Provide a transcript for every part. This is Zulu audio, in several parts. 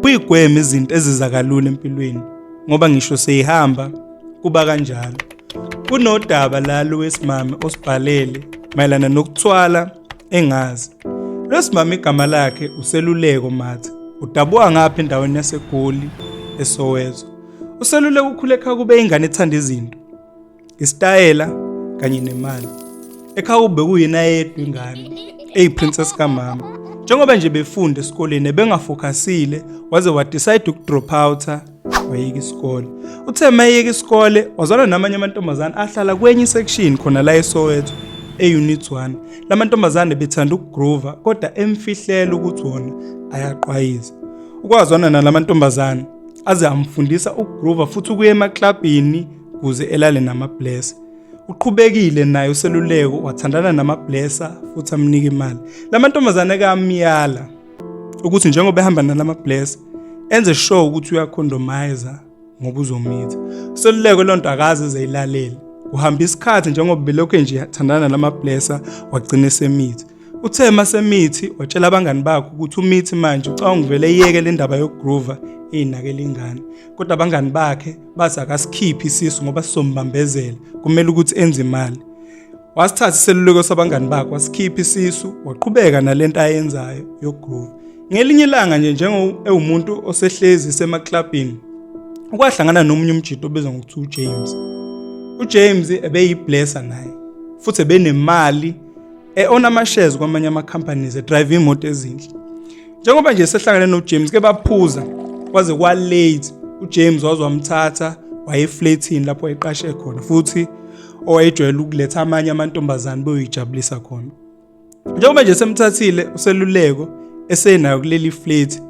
Uyigweme izinto eziza kalula empilweni ngoba ngisho seyihamba kuba kanjalo. Kunodaba la lowesimame osibhalele mayelana nokuthwala engazi. Losimame igama lakhe uSeluleko Mathe. Udabuka ngapha endaweni yaseGoli eSoweto. USeluleko ukhule ekhaya kube ingane ethanda izinto, isitayela kanye nemali. Ekhaya kube kuyena yedwa ingane eyiprincess kamama. Njengoba nje befunda esikoleni ebengafokhasile waze wadecide ukudrop out wayeka isikole. Uthe mayeka isikole wazwana namanye amantombazane ahlala kwenye isection khona la eSoweto e-Unit 1. Lamantombazane bethanda ukugroova kodwa emfihlela ukuthi wona ayaqwayiza. Ukwazwana nalamantombazane aze amfundisa ukugroova futhi ukuya emaklabhini kuze elale namablesser. Uqhubekile naye uSeluleko wathandana namablesser futhi amnika imali. Lamantombazane kamyala ukuthi njengoba ehamba nalama bless enze sure ukuthi uyakhondomizer ngoba uzomitha. Seluleko lonto akaze ezeyilalele. Kuhamba isikhathi njengoba belokhu nje athandana nalama blesser wagcina esemithi. Uthe masemithi watshela abangani bakhe ukuthi umithi manje ucabanga uvele eyeke le ndaba yokugroova eyinakela ingane. Kodwa abangani bakhe bathi akasikhiphi isisu ngoba sizombambezela, kumele ukuthi enze imali. Wasithatha iseluleko sabangani bakhe wasikhipha isisu waqhubeka nalento ayenzayo yokugroove. Ngelinye ilanga nje njengo ewumuntu osehlezi semaklabhini ukwahlangana nomunye umjito obizwa ngokuthi uJames. UJames ebeyiblesser naye futhi ebenemali e-ona ama-shares kwamanye ama-companies edrive imoto ezinhle. Njengoba nje sehlangane noJames ke baphuza kwaze kwa late uJames waze wamthatha wayeflatini lapho eqashe khona futhi owayejwayele ukuletha amanye amantombazane beyoyijabulisa khona. Njengoba nje semthathile uSeluleko esenayo kuleli flat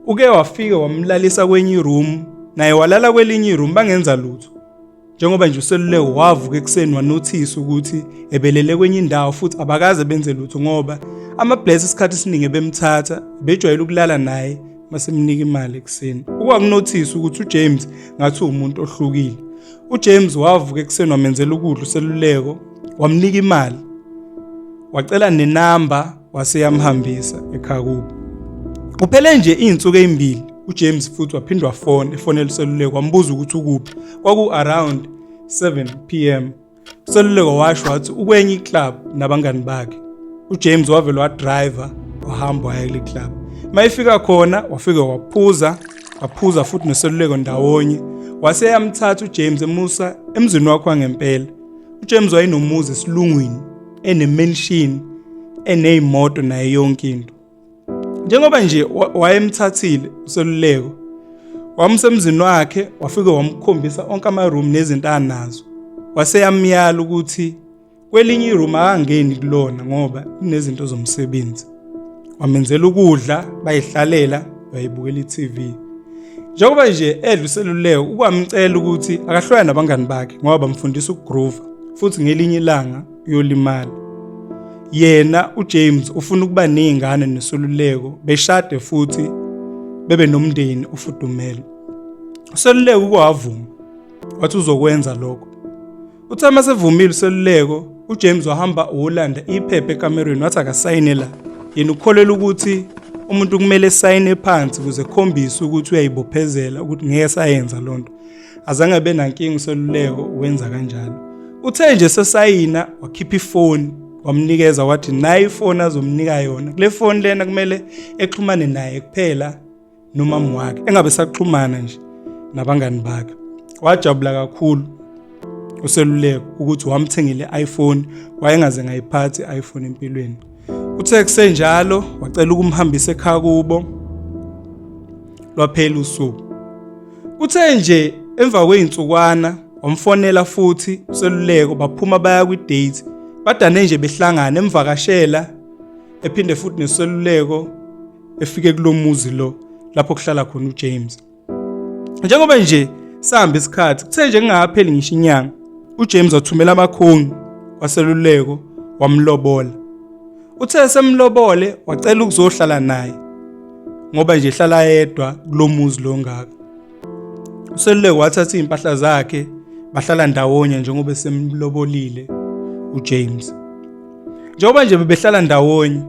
uke wafika wamlalisa kwenye iroom naye walala kwelinye iroom bangenza lutho. Njengoba nje uSeluleko wavuka ekuseni wanothisa ukuthi ebelele kwenye indawo futhi abakaze benze lutho ngoba ama-bless isikhathi esiningi ebemthatha bejwayele ukulala naye masemnika imali ekuseni. Okwakunothisa ukuthi uJames ngathi uwumuntu ohlukile. UJames wavuka ekuseni wamenzela ukudla uSeluleko wamnika imali wacela nenamba wase yamhambisa ekhaya kubo. Kuphele nje izinsuku ezimbili uJames futhi waphinde wafona efonela uSeluleko wambuza ukuthi ukuphi. Kwaku around 7 pm. USeluleko washo wathi ukwenye iclub nabangani bakhe. UJames wavele wadriver wahamba waya kule club. Mayefika khona wafike waphuza waphuza futhi noSeluleko ndawonye. Wase yamthatha uJames emusa emzini wakhe wangempela. UJames wayenomuzi esilungwini enemansion eneyimoto naye yonke into. Njengoba nje wayemthathile uSeluleko wamsemzini wakhe wafike wamkhombisa onke ama-room nezinto anazo. Waseyamyala ukuthi kwelinye iroom akangeni kulona ngoba kunezinto zomsebenzi. Wamenzela ukudla bayihlalela bayibukela i-TV. Njengoba nje edla uSeluleko ukwamcela ukuthi akahlukane nabangani bakhe ngoba bamfundisa ukugroova futhi ngelinye ilanga uyolimala. Yena uJames ufuna ukuba nezingane noSeluleko beshade futhi bebe nomndeni ofudumele. USeluleko ukwavuma wathi uzokwenza lokho. Uthe uma sevumile uSeluleko, uJames wahamba wolanda iphepha ekamerweni wathi akasayine la. Yena ukholelwa ukuthi umuntu kumele esayine phansi ukuze ekhombise ukuthi uyayibophezela ukuthi ngeke sayenza loo nto. Azange abe nankinga uSeluleko wenza kanjalo. Uthe nje sesayina wakhipha ifoni wamnikeza wathi nayi ifoni azomnika yona. Kule foni lena kumele exhumane naye kuphela nomama wakhe engabe saxhumana nje nabangani bakhe. Wajabula kakhulu uSeluleko ukuthi wamthengile i-iPhone wayengaze ngayiphathi i-iPhone empilweni. Uthe kusenjalo wacela ukumhambisa ekhaya kubo lwaphela usuku. Kuthe nje emva kwezinsukwana wamfonela futhi uSeluleko baphuma baya kwi-date badane nje behlangana emvakashela ephinde futhi neseluleko efike kulomuzi lo lapho kuhlala khona uJames. Njengoba nje sihamba isikhathi kuthe nje kungapheli ngisho inyanga uJames wathumela abakhongi kwaSeluleko wamlobola. Uthe semlobole wacela ukuzohlala naye ngoba nje ehlala yedwa kulomuzi lo ngaka. USeluleko wathatha izimpahla zakhe bahlala ndawonye njengoba esemlobolile uJames. Njengoba nje bebehlala ndawonye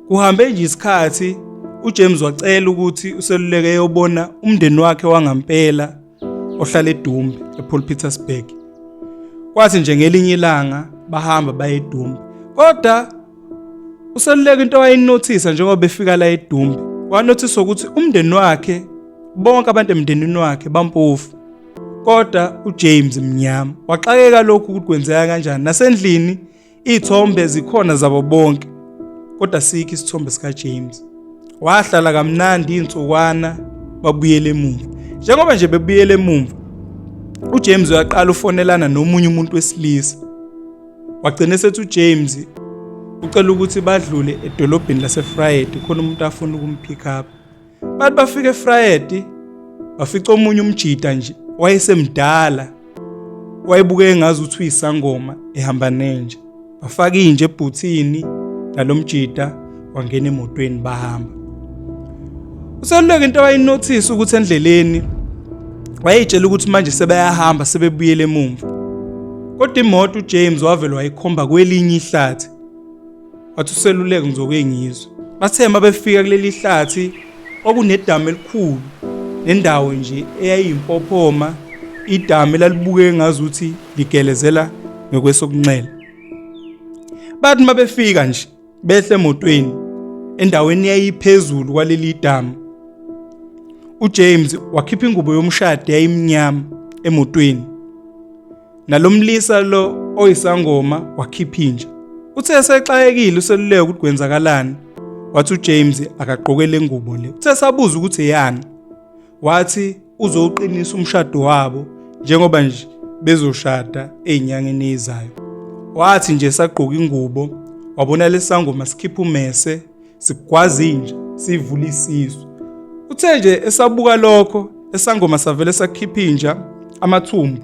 kuhambe nje isikhathi uJames wacela ukuthi uSeluleko eyobona umndeni wakhe wangampela ohlala eDumbe ePaul Petersburg. Kwathi nje ngelinye ilanga bahamba baye eDumbe. Kodwa uSeluleko into wayinothisa njengoba befika la eDumbe, wanothisa ukuthi umndeni wakhe bonke abantu emndenini wakhe bampofu. Kodwa uJames mnyama. Waxakeka lokhu ukuthi kwenzeka kanjani. Nasendlini iy'thombe zikhona zabo bonke kodwa sikho isithombe sikaJames. Wahlala kamnandi iy'nsukwana babuyele emuva. Njengoba nje bebuyele emumva, uJames uyaqala ufonelana nomunye umuntu wesilisa. Wagcina esethi uJames ucela ukuthi badlule edolobheni laseFriday khona umuntu afuna ukumpick up. Bathi bafika eFriday bafica omunye umjita nje wayesemdala wayebukeka ngazi ukuthi uyisangoma ehamba nenja. Bafaka inja ebhuthini nalomjita wangena emotweni bahamba. Useluleka into wayinothisa ukuthi endleleni wayeyitshela ukuthi manje sebayahamba sebebuyele emumva. Kodwa imoto uJames wavele wayikhomba kwelinye ihlathi. Wathi uSeluleko ngizoke ngizwe. Bathe uma befika kuleli hlathi kwakunedamu elikhulu nendawo nje eyayiyimpophoma, idamu elalibukeka ngazuthi ligelezela ngekwesokunxele. Bathi uma befika nje behle emotweni endaweni eyayiphezulu kwaleli damu, uJames wakhipha ingubo yomshado eyayimnyama emotweni. Nalomlisa lo oyisangoma wakhipha inja. Uthe esexakekile uSeluleko ukuthi kwenzakalani, wathi uJames akagqoke le ngubo le. Uthe sabuza ukuthi eyani, wathi uzowuqinisa umshado wabo njengoba nje bezoshada ey'nyangeni ezayo. Wathi nje sagqoka ingubo, wabona lesangoma sikhipha umese sigwaza inja sivula isisu. Uthe nje esabuka lokho esangoma savele sakhipha inja amathumbu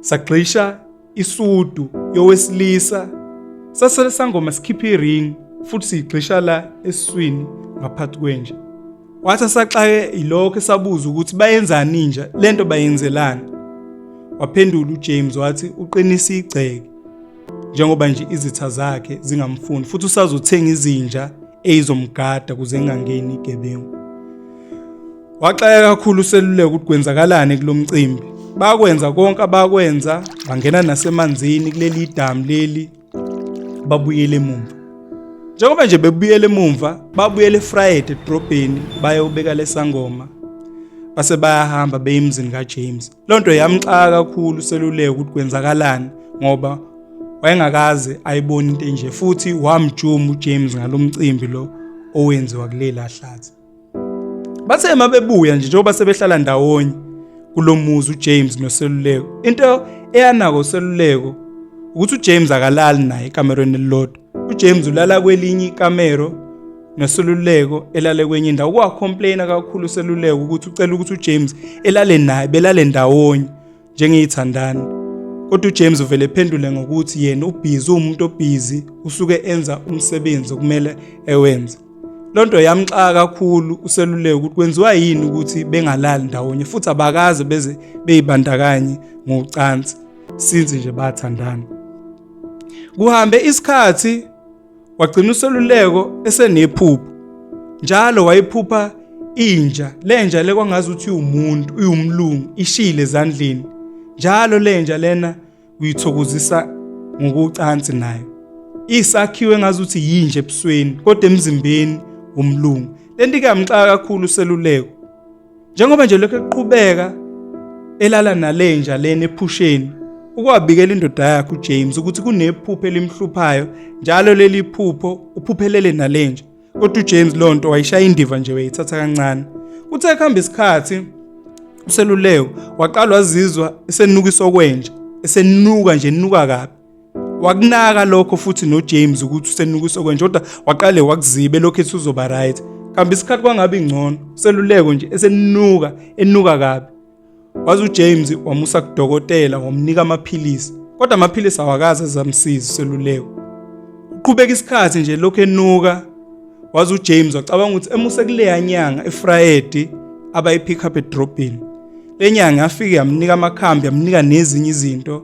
sagxisha isudu yowesilisa sasele sangoma sikhipha iring futhi siyigxisha la esiswini ngaphathi kwenja. Wathi asaxake ilokho esabuza ukuthi bayenzani inja lento bayenzelani. Waphendula uJames wathi uqinisa igceke njengoba nje izitha zakhe zingamfuni futhi usazothenga izinja eyizomgada kuze engangeni igebengu. Waxaka kakhulu uSeluleko ukuthi kwenzakalani kulomcimbi. Bakwenza konke abakwenza, bangena nasemanzini kuleli damu leli babuyele emumva. Njengoba nje bebuyele emumva, babuyele eFriday edrobheni bayobeka lesangoma. Base bayahamba beyemzini kaJames. Lonto yamxaka kakhulu uSeluleko ukuthi kwenzakalani ngoba wayengakaze ayibone into enje futhi wamjuma uJames ngalomcimbi lo owenziwa kulela hlathi. Bathe mabebuya nje njengoba sebehlala ndawonye kulomuzi uJames noSeluleko. Into eyanako uSeluleko ukuthi uJames akalali naye ekamerweni elilodwa. uJames ulala kwelinye ikamero noSeluleko elale kwenye indawo. Kwacomplaina kakhulu uSeluleko ukuthi ucela ukuthi uJames elale naye belale ndawonye njengeyithandani. Kodwa uJames uvele ephendule ngokuthi yena ubhizi, uwumuntu obhizi, usuke enza umsebenzi okumele ewenze. Lonto yamxaka kakhulu uSeluleko ukuthi kwenziwa yini ukuthi bengalali ndawonye futhi abakaze beze beyibandakanye ngocansi since nje bathandana. Kuhambe isikhathi wagcina uSeluleko esenephupho. Njalo wayephupha inja, lenja le kwangazi ukuthi uwumuntu, uwumlungu, ishile ezandleni. Njalo lenja lena uyithokozisa ngokucansi nayo. Isakhiwe ngazuthi yinje ebusweni kodwa emzimbeni umlungu. Lento ikamxaka kakhulu uSeluleko. Njengoba nje lokho eqhubeka elala nalenja lena ephusheni, ukwabikela indoda yakhe uJames ukuthi kunephupho elimhluphayo njalo leli phupho uphuphelele nalenja. Kodwa uJames lonto wayishaya indiva nje wayithatha kancane. Kuthe kuhamba isikhathi uSeluleko waqala wazizwa esenukisa okwenja, esenuka nje enuka kabi. Wakunaka lokho futhi noJames ukuthi usenukisa okwenja kodwa waqale wakuzibe lokho ethi uzoba right. Kambe isikhathi kwangabi ngcono, uSeluleko nje esenuka, enuka kabi. Waze uJames wamusa kudokotela wamnika amaphilisi, kodwa amaphilisi awakaze azamsiza uSeluleko. Kuqhubeka isikhathi nje lokho enuka, waze uJames wacabanga ukuthi emuse kuleya nyanga eFriday abayipick up edrobheni. Le nyanga yafike yamnika amakhambi, yamnika nezinye izinto,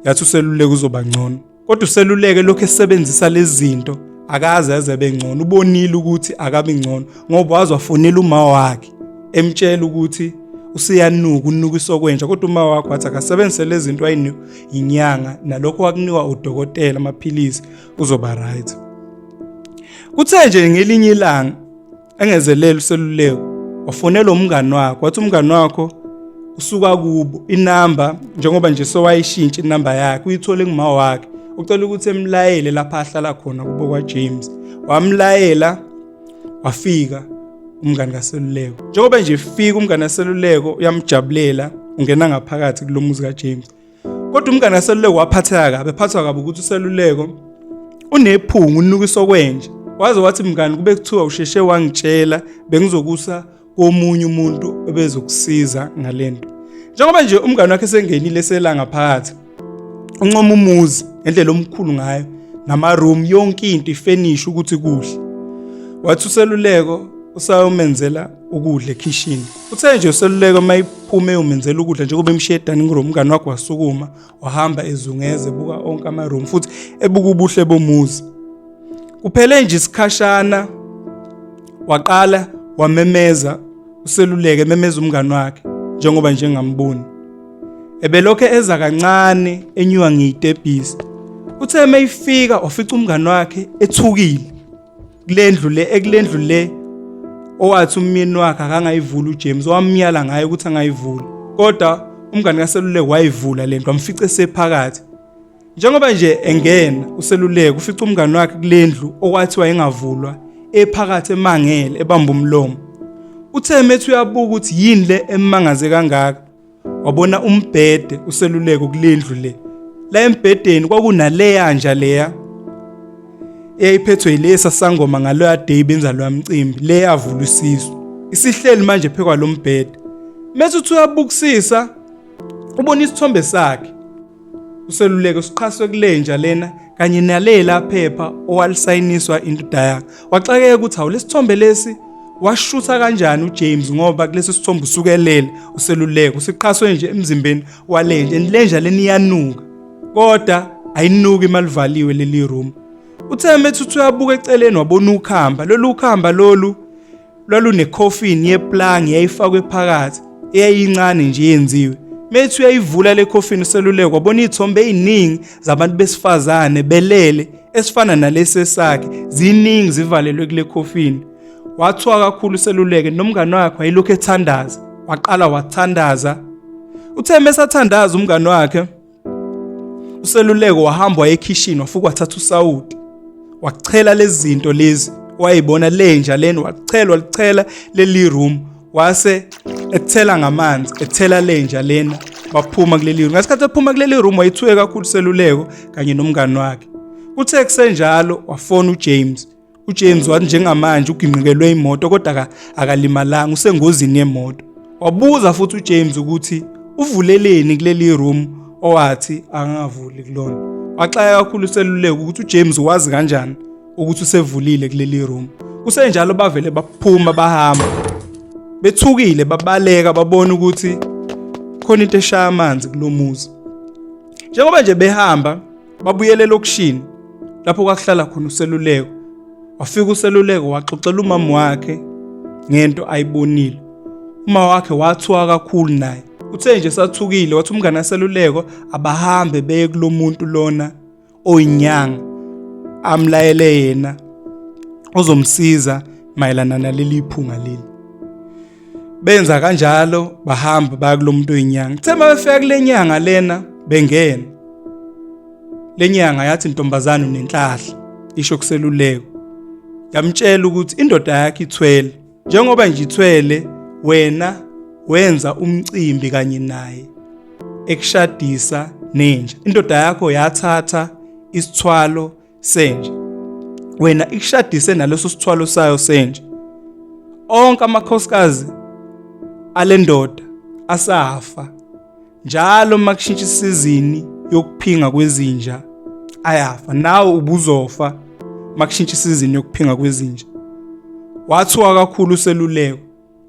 yathi uSeluleko uzoba ngcono. Kodwa uSeluleko lokhu esebenzisa lezi zinto Akaze aze abe ngcono, ubonile ukuthi akabi ngcono ngoba waze wafonela uma wakhe emtshela ukuthi useyanuka, unuka isokwenja, kodwa uma wakhe wathi akasebenzise lezi zinto ayinikwa inyanga nalokho wakunikwa udokotela amaphilisi, uzoba right. Kuthe nje ngelinye ilanga engezelela uSeluleko wafonela umngani wakhe, wathi umngani wakho usuka kubo inamba, njengoba nje sowayishintsha inamba yakhe uyithole kuma wakhe, ucela ukuthi emlayele lapha ahlala khona kubo kwaJames. Wamlayela, wafika umngani kaSeluleko. Njengoba nje efika umngani kaSeluleko uyamjabulela, ungena ngaphakathi kulomuzi kaJames. Kodwa umngane kaSeluleko waphatheka kabi, ephathwa kabi ukuthi uSeluleko unephunga, unuka isokwenje. Waze wathi, mngani, kube kuthiwa usheshe wangitshela bengizokusa komunye umuntu obezokusiza ngalento. Njengoba nje umngane wakhe esengenile selanga phakathi, uncoma umuzi ngendlela omkhulu ngayo nama-room, yonke into ifenisha ukuthi kuhle. Wathi uSeluleko usayomenzela ukudla ekhishini. Uthe nje uSeluleko uma iphume eyomenzela ukudla, njengoba emshiye edining room, umngane wakhe wasukuma wahamba ezungeze ebuka onke ama-room futhi ebuka ubuhle bomuzi. Kuphele nje isikhashana waqala wamemeza uSeluleko, ememeza umngane wakhe njengoba nje engamboni. Ebelokhe eza kancane enyuka ngeyitebhisi. Uthe uma efika wafica umngane wakhe ethukile kulendlu le, ekulendlu le owathi umyeni wakhe akangayivula uJames, owamyala ngayo ukuthi angayivula, kodwa umngane kaSeluleko wayivula lento, wamfica esephakathi. Njengoba nje engena uSeluleko ufica umngane wakhe kulendlu okwathiwa ingavulwa ephakathi, emangele ebamba umlomo. Uthe methi uyabuka ukuthi yini le emmangaze kangaka, wabona umbhede uSeluleko kulendlu le. La embhedeni kwakunaleya nja leya eyayiphethwe yilesa sangoma ngaloya day benza loya mcimbi, le yavula isisu, isihleli manje phekwa lo mbhede. Mese uthi uyabukisisa ubona isithombe sakhe uSeluleko siqhaswe kulenja lena kanye nalela phepha owalisayiniswa indoda yakhe. Waxakeka ukuthi hawu, lesithombe lesi washutha kanjani uJames, ngoba kulesi sithombe usukelele uSeluleko usiqhaswe nje emzimbeni walenja, and lenja leni iyanuka kodwa ayinuki malivaliwe leli room. Uthe methi uthi uyabuka eceleni wabona ukhamba, lolu khamba lolu lwalunekhofini yeplangi yayifakwe phakathi eyayincane nje yenziwe. Methi uyayivula le khofini uSeluleko wabona iy'thombe ey'ningi zabantu besifazane belele esifana nalesi esakhe, ziningi zivalelwe kule khofini. Wathuka kakhulu uSeluleke, nomngane wakhe wayelokhu ethandaza, waqala wathandaza. Uthe mesathandaza umngane wakhe uSeluleko wahamba waye ekhishini, wafika wathatha usawoti wachela lezi zinto lezi wayibona lenja lena, wachela walichela leli room, wase ethela ngamanzi ethela lenja lena, baphuma kuleli room. Ngasikhathi ephuma kuleli room wayithuke kakhulu uSeluleko kanye nomngani wakhe. Kuthe kusenjalo wafona uJames. UJames wathi njengamanje uginqikelwe imoto kodwa akalimalanga, usengozini yemoto. Wabuza futhi uJames ukuthi uvuleleni kuleli room owathi angavuli kulona. Waxaka kakhulu uSeluleko ukuthi uJames wazi kanjani ukuthi usevulile kuleli room. Kusenjalo bavele baphuma bahamba bethukile, babaleka, babona ukuthi khona into eshaya amanzi kulomuzi. Njengoba nje behamba babuyele elokishini lapho kwakuhlala khona uSeluleko. Wafika uSeluleko waxoxela umama wakhe ngento ayibonile. Uma wakhe wathuka kakhulu naye. Uthe nje sathukile wathi umngane kaSeluleko abahambe beye kulomuntu lona oyinyanga amlayele yena ozomsiza mayelana naleli phunga leli. Benza kanjalo, bahamba baya kulomuntu oyinyanga. Kuthe uma befika kule nyanga lena bengena, le nyanga yathi, ntombazane unenhlahla, isho kuSeluleko. Yamtshela ukuthi indoda yakhe ithwele, njengoba nje ithwele wena wenza umcimbi kanye naye ekushadisa nenja, indoda yakho yathatha isithwalo senja, wena ikushadise naleso sithwalo sayo senja. Onke amakhosikazi alendoda asafa njalo uma kushintsha isizini yokuphinga kwezinja ayafa, nawe ubuzofa uma kushintsha isizini yokuphinga kwezinja. Wathuka kakhulu uSeluleko.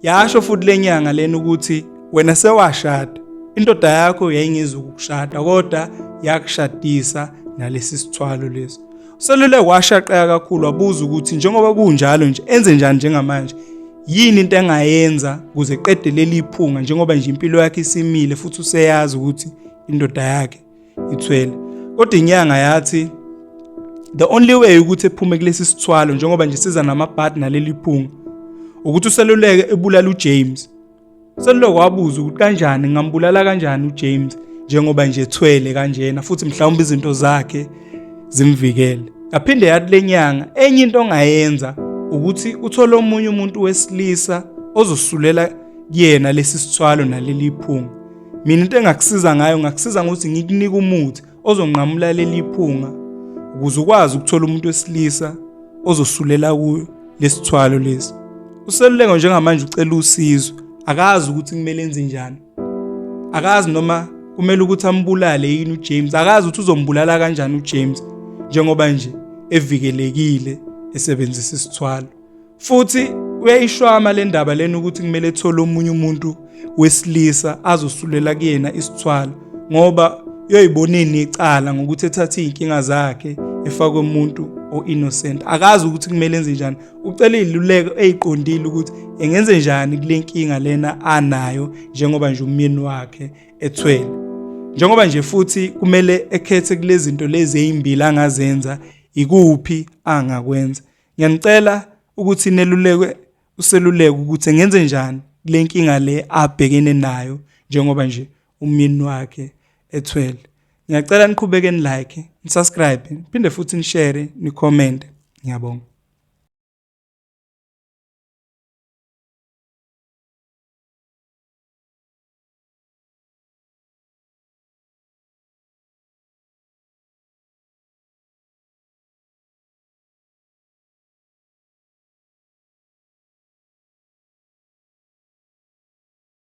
Yasho futhi lenyanga lena ukuthi wena sewashada, indoda yakho yayingezukukushada kodwa yakushadisa nalesi sithwalo lesi. Seluleko washaqeka kakhulu wabuza ukuthi njengoba kunjalo nje enze njani njengamanje, yini into engayenza ukuze eqede leli phunga njengoba nje impilo yakhe isimile futhi useyazi ukuthi indoda yakhe ithwele. Kodwa inyanga yathi the only way ukuthi ephume kulesi sithwalo njengoba nje siza namabhadi naleli phunga ukuthi useluleke ebulala uJames. Seluleke wabuza ukuthi kanjani ngingambulala kanjani uJames njengoba nje ethwele kanjena futhi mhlawumbe izinto zakhe zimvikele. Yaphinde yathi lenyanga enye into ongayenza ukuthi uthole omunye umuntu wesilisa ozosulela kuyena lesi sithwalo naleli phunga. Mina into engakusiza ngayo ngakusiza ngokuthi ngikunike umuthi ozonqamula leli phunga ukuze ukwazi ukuthola umuntu wesilisa ozosulela kuyo lesithwalo lesi. Useluleko njengamanje ucela usizo, akazi ukuthi kumele enze njani. Akazi noma kumele ukuthi ambulale yini uJames, akazi ukuthi uzombulala kanjani uJames njengoba nje evikelekile esebenzisa isithwalo. Futhi uyayishwama le ndaba lena ukuthi kumele ethole omunye umuntu wesilisa azosulela kuyena isithwalo ngoba uyoyiboneni icala ngokuthi ethathe iy'nkinga zakhe efakwe umuntu o-innocent. Akazi ukuthi kumele enze njani. Ucela iy'luleko ey'qondile ukuthi engenze njani kule nkinga lena anayo njengoba nje umyeni wakhe ethwele. Njengoba nje futhi kumele ekhethe kulezi zinto lezi ey'mbili angazenza, ikuphi angakwenza. Ngiyanicela ukuthi nelulekwe useluleko ukuthi ngenze njani kule nkinga le abhekene nayo njengoba nje umyeni wakhe ethwele. Ngiyacela niqhubeke ni-like, ni-subscribe, niphinde futhi ni-share, ni-comment. Ngiyabonga.